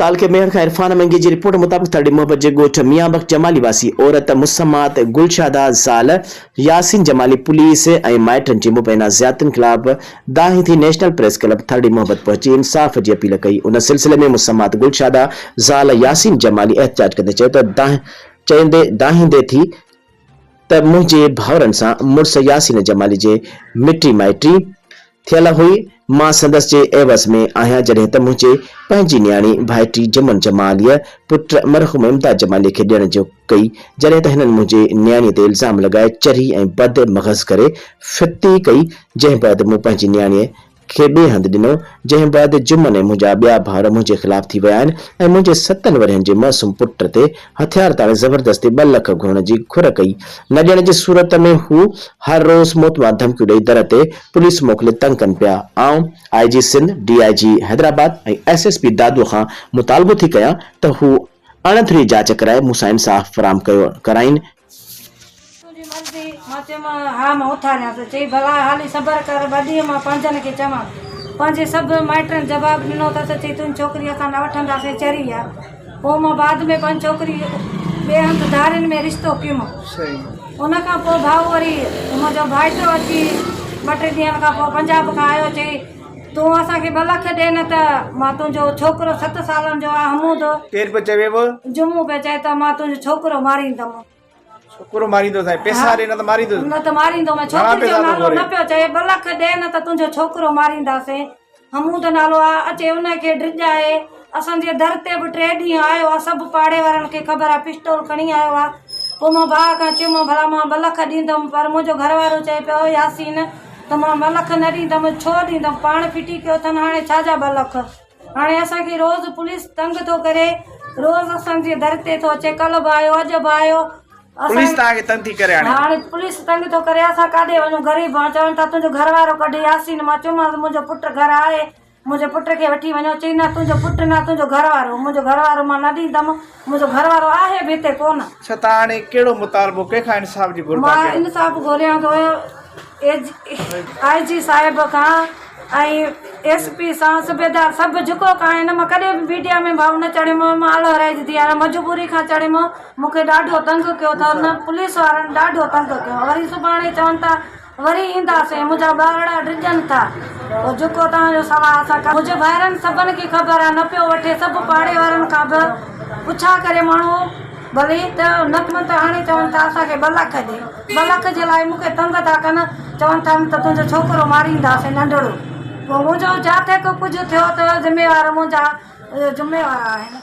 تعلقي ميهڙ کان عرفان منگي جي رپورٽ مطابق ٿرڙي محبت جي ڳوٺ ميان بخش جمالي واسي عورت مسمات گلشاده زال ياسين جمالي پوليس ۽ مائٽن جي مبينا زيادتين خلاف دانهين ٿي نيشنل پريس ڪلب ٿرڙي محبت پهچي انصاف جي اپيل ڪئي ان سلسلي ۾ مسمات گلشاده زال ياسين جمالي احتجاج ڪندي چيو ته دانهن چيندي دانهيندي ٿي ته منهنجي ڀائرن سان مڙس ياسين جمالي جي مٽي مائٽي ٿيل هئي، مان سندس جي عيوض ۾ آهيان جڏهن ته منهنجي پنهنجي نياڻي ڀائٽي جمن جماليء پٽ مرحوم امداد جماليء کي ڏيڻ جو ڪئي جڏهن ته هنن منهنجي نياڻيء تي الزام لڳائي چري ۽ بد مغز ڪري فتي ڪئي جنهن بعد مون پنهنجي نياڻيء کي ٻئي هنڌ ڏنو، جنهن بعد جمن ۽ منهنجا ٻيا ڀائر منهنجي خلاف ٿي ويا آهن ۽ منهنجي ستن ورهين جي معصوم پٽ تي هٿيار تاڻي زبردستي ٻه لک گهرڻ جي گهر ڪئي، نه ڏيڻ جي صورت ۾ هو هر روز موتمار ڌمڪيون ڏئي در تي پوليس موڪلي تنگ ڪن پيا. آئون I G Sindh, D I G Hyderabad ۽ S S P Dadu کان مطالبو ٿي ڪيان ته هو اڻ ڌري جاچ ڪرائي مون سان انصاف فراهم ڪيو ڪرائين. تنهنجي مرضي، مان چيم ها مان اٿاريانس، چئي ڀلا هالي صبر ڪر ٻه ڏينهن مان پنهنجن کي چوان. پنهنجي سڀ مائٽن جواب ڏنو اٿس، چئي تنهنجي ڇوڪري اسان نه وٺنداسين چري آ. پوء مان بعد ۾ پنهنجي ڇوڪري ٻئي هنڌ ڌارين ۾ رشتو ڪيم. ان کان پوء ڀائو وري منهنجو ڀائٽو اچي ٻه ٽي ڏينهن کان پوء پنجاب کان آيو چئي تون اسان کي ٻه لک ڏي نه ته مان تنهنجو ڇوڪرو ست سالن جو آ حمود. ڪير پيو چويو؟ جمعو پيو چئي ته مان تنهنجو ڇوڪرو ماريندم. ڇوڪرو ماريندو سائين پيسا ڏي نه ته ماريندو. نه ته ماريندو مان ڇوڪري جو نالو نه پيو چئي ٻه لک ڏي نه ته تنهنجو ڇوڪرو مارينداسين. حمود نالو آ اچي ان کي ڊڄائي اسان جي در تي به ٽي ڏينهن آيو آ سڀ پاڙي وارن کي خبر آ پسٽول کڻي آيو آ پوء مان ڀاء کان چيم ڀلا مان ٻه لک ڏيندم پر منهنجو گهر وارو چئي پيو ياسين ته مان ٻه لک نه ڏيندم ڇو ڏيندم پاڻ ڦٽي ڪيو اٿن هاڻي ڇا جا ٻه لک هاڻي اسان کي روز پوليس تنگ ٿو ڪري روز اسان جي در تي ٿو اچي ڪلهه به آيو اڄ به آيو پوليس توهان کي تنگ ٿي ڪري هاڻي. هاڻي پوليس تنگ ٿو ڪري اسان ڪاڏي وڃون غريب آهيون چون ٿا تنهنجو گهر وارو ڪڍ ياسين مان چيومانس منهنجو پٽ گهر آهي منهنجي پٽ کي وٺي وڃو چئي نه تنهنجو پٽ نه تنهنجو گهر وارو منهنجو گهر وارو مان نه ڏيندم منهنجو گهر وارو آهي به هتي ڪونه. ڇا توهان هاڻي ڪهڙو مطالبو ڪنهن کان انصاف جي گهر ٿا مان ڪيو. انصاف گهريان ٿو آء جي صاحب کان ۽ ايس پي سان صوبيدار سڀ جهڪو کان آهن مان ڪڏهن به ميڊيا ۾ ڀائو نه چڙهيم مان الهه رائج ٿي آهيان مجبوري کان چڙهيم مون کي ڏاڍو تنگ ڪيو اٿن پوليس وارن ڏاڍو تنگ ڪيو وري سڀاڻي چون ٿا وري اينداسين منهنجا ٻارڙا ڊڄن ٿا پوء جيڪو توهان جو سوا اسان ڪر منهنجي ڀائرن سڀن کي خبر آهي نه پيو وٺي سڀ پاڙي وارن کان به پڇا ڪري ماڻهو ڀلي ته نه ته هاڻي چون ٿا اسان کي ٻه لک ڏي ٻه لک جي لاء مون کي تنگ ٿا ڪن چون ٿا ته تنهنجو ڇوڪرو مارينداسين ننڍڙو پوء منهنجو جاٿي ڪو ڪجهه ٿيو ته ذميوار منهنجا ذميوار آهن.